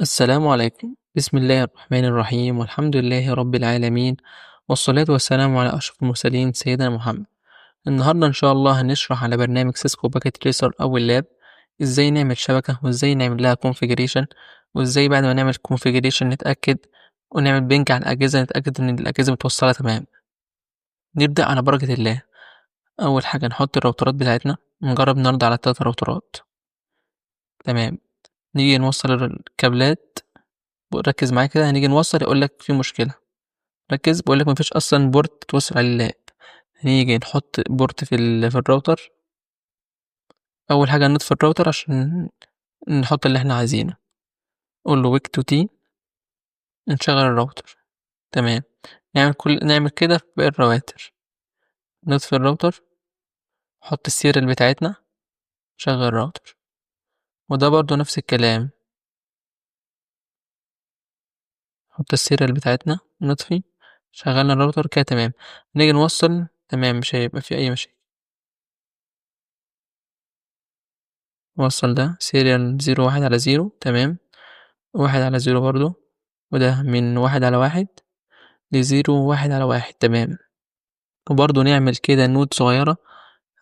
السلام عليكم. بسم الله الرحمن الرحيم، والحمد لله رب العالمين، والصلاة والسلام على أشرف المرسلين سيدنا محمد. النهاردة إن شاء الله هنشرح على برنامج Cisco Packet Tracer أو ال lab إزاي نعمل شبكة، وإزاي نعمل لها configuration، وإزاي بعد ما نعمل configuration نتأكد ونعمل ping على الأجهزة، نتأكد إن الأجهزة متوصلة تمام. نبدأ على بركة الله. أول حاجة نحط الراوترات بتاعتنا، نجرب النهاردة على 3 راوترات. تمام. نيجي نوصل الكابلات، ركز معايا كده، هنيجي نوصل يقول لك في مشكلة. ركز، بيقول لك مفيش أصلا port توصل على ال lab. هنيجي نحط port في الراوتر. أول حاجة نطفي الراوتر عشان نحط اللي احنا عايزينه. قول له wake to T، نشغل الراوتر. تمام. نعمل كده في باقي الرواتر. نطفي الراوتر، نحط ال serial بتاعتنا، شغل الراوتر. وده برضو نفس الكلام، نحط ال serial بتاعتنا، نطفي، شغلنا الراوتر كده. تمام. نيجي نوصل، تمام، مش هيبقى في اي مشاكل. نوصل ده serial zero واحد على zero، تمام، واحد على zero برضو، وده من واحد على واحد ل zero واحد على واحد. تمام. وبرضو نعمل كده note صغيرة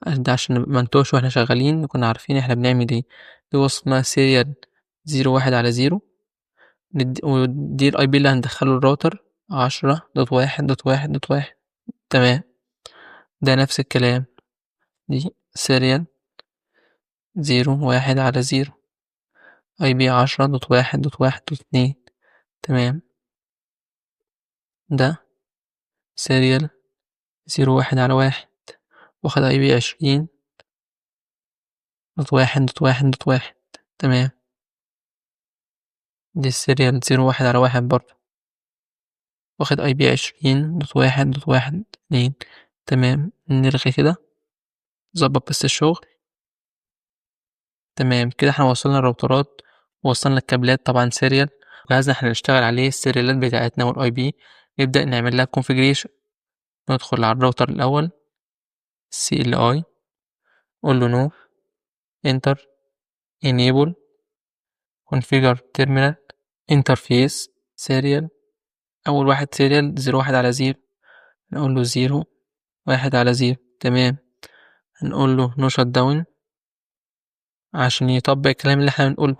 ده عشان ما نتوهش واحنا شغالين، نكون عارفين احنا بنعمل ايه. دي وصلنا serial zero واحد على zero، ودي ال IP اللي هندخله الراوتر 10.1.1.1. تمام. ده نفس الكلام، دي serial zero واحد على zero، IP 10.1.1.2. تمام. ده serial zero واحد على واحد، واخد IP 20.1.1.1. تمام. دي ال serial zero واحد على واحد برضه، واخد IP 20.1.1.2. تمام. نلغي كده، نظبط بس الشغل. تمام كده احنا وصلنا الراوترات ووصلنا الكابلات طبعا serial. جهازنا احنا هنشتغل عليه السيريالات بتاعتنا وال IP. نبدأ نعمل لها configuration. ندخل على الراوتر الأول CLI، قول له no enter enable configure terminal interface serial. أول واحد serial zero واحد على zero، نقول له zero واحد على zero. تمام. هنقول له no shutdown عشان يطبق الكلام اللي احنا بنقوله.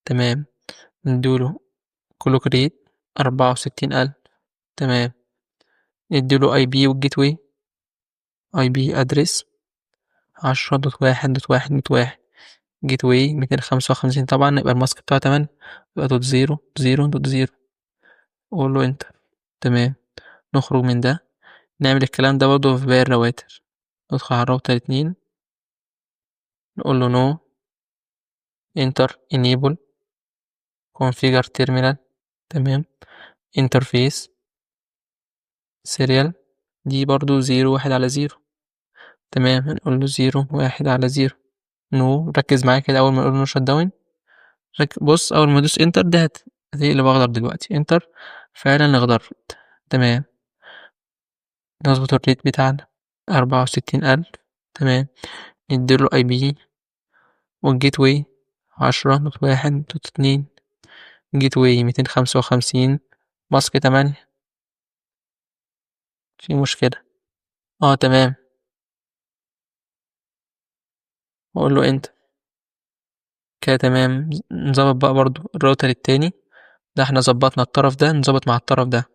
تمام. نديله clock rate 64000. تمام. نديله IP وال gateway، IP address 10.1.1.1، gateway 255، طبعا يبقى ال mask بتاعه 8، يبقى dot zero zero dot zero، وقول له enter. تمام. نخرج من ده، نعمل الكلام ده برضه في باقي الرواتر. ندخل على الراوتر 2، نقول له no enter enable configure terminal. تمام. interface serial دي برضو zero واحد على zero. تمام. هنقول له zero واحد على zero no. ركز معايا كده، أول ما نقول no shutdown، بص أول ما ادوس enter ده هتقلب أخضر دلوقتي. enter فعلا اخضرت. تمام. نظبط ال rate بتاعنا 64000. تمام. نديله IP وال gateway 10.1.2، gateway 255، mask 8. في مشكلة. تمام. واقول له enter كده. تمام. نظبط بقى برضو الراوتر التاني ده، احنا ظبطنا الطرف ده، نظبط مع الطرف ده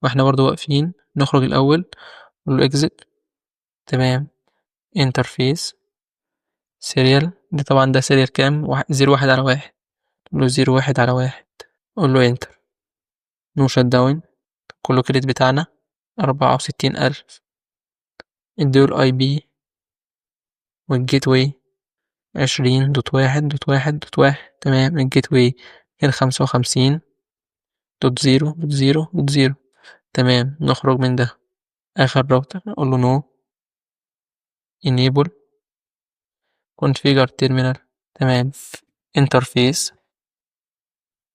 واحنا برضو واقفين. نخرج الاول، نقول له exit. تمام. interface serial، ده طبعا ده serial كام؟ zero واحد على واحد، نقول له zero واحد على واحد، قول له enter. no shutdown. clock rate بتاعنا 64000. اديله ال IP وال gateway 20.1.1.1. تمام. ال gateway 255 dot zero dot zero dot zero. تمام. نخرج من ده. آخر راوتر نقول له no enable configure terminal. تمام. interface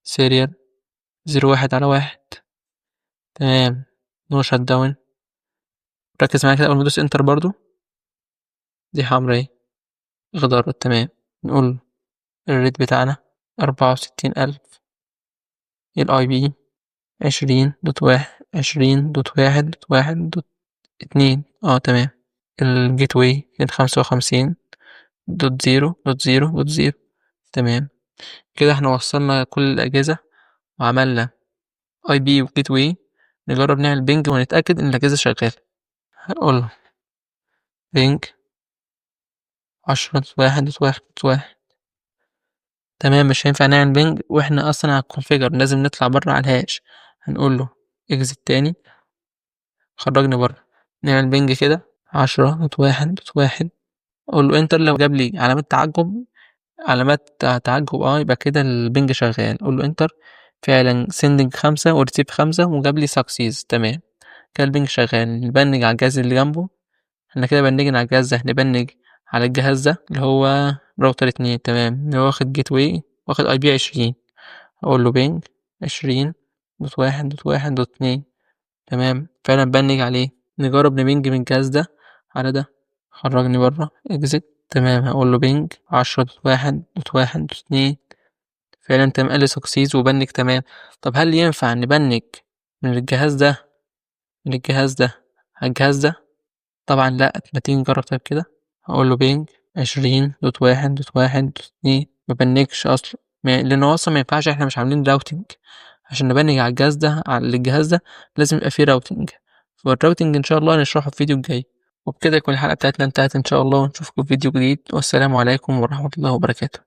serial zero واحد على واحد. تمام. no shutdown. ركز معايا كده، أول ما ادوس enter برضو دي حمرا اهي، اخضرت. تمام. نقول ال rate بتاعنا 64000. ال IP 20.1 20.1.1.2. تمام. ال gateway 255.0.0.0. تمام كده احنا وصلنا كل الأجهزة وعملنا IP و gateway. نجرب نعمل ping ونتأكد إن الأجهزة شغالة. هنقول له ping 10.1.1.1. تمام، مش هينفع نعمل ping واحنا اصلا على ال configure، لازم نطلع بره على ال hash. هنقول له exit تاني، خرجني بره. نعمل ping كده 10.1.1، اقول له enter. لو جاب لي علامات تعجب، علامات تعجب يبقى كده ال ping شغال. اقول له enter، فعلا sending 5 و receive 5 وجاب لي success. تمام كده ال ping شغال. ن ping على الجهاز اللي جنبه، احنا كده ping نا على الجهاز ده، ن ping على الجهاز ده اللي هو راوتر 2. تمام، اللي هو واخد gateway واخد IP 20. اقول له ping 20.1.1.2. تمام فعلا ping عليه. نجرب ن ping من الجهاز ده على ده، خرجني بره exit. تمام، هقول له ping 10.1.1.2. فعلا تمام، قال لي success و ping. تمام. طب هل ينفع ن ping من الجهاز ده للجهاز ده على الجهاز ده؟ طبعا لا. ما تيجي نجرب. طيب كده هقول له ping 20.1.1.2، ما ping ش اصلا، لان هو اصلا ما ينفعش، احنا مش عاملين routing. عشان ن ping على الجهاز ده على الجهاز ده لازم يبقى فيه routing، وال routing ان شاء الله نشرحه في فيديو الجاي. وبكده يكون الحلقة بتاعتنا انتهت ان شاء الله، ونشوفكم في فيديو جديد، والسلام عليكم ورحمة الله وبركاته.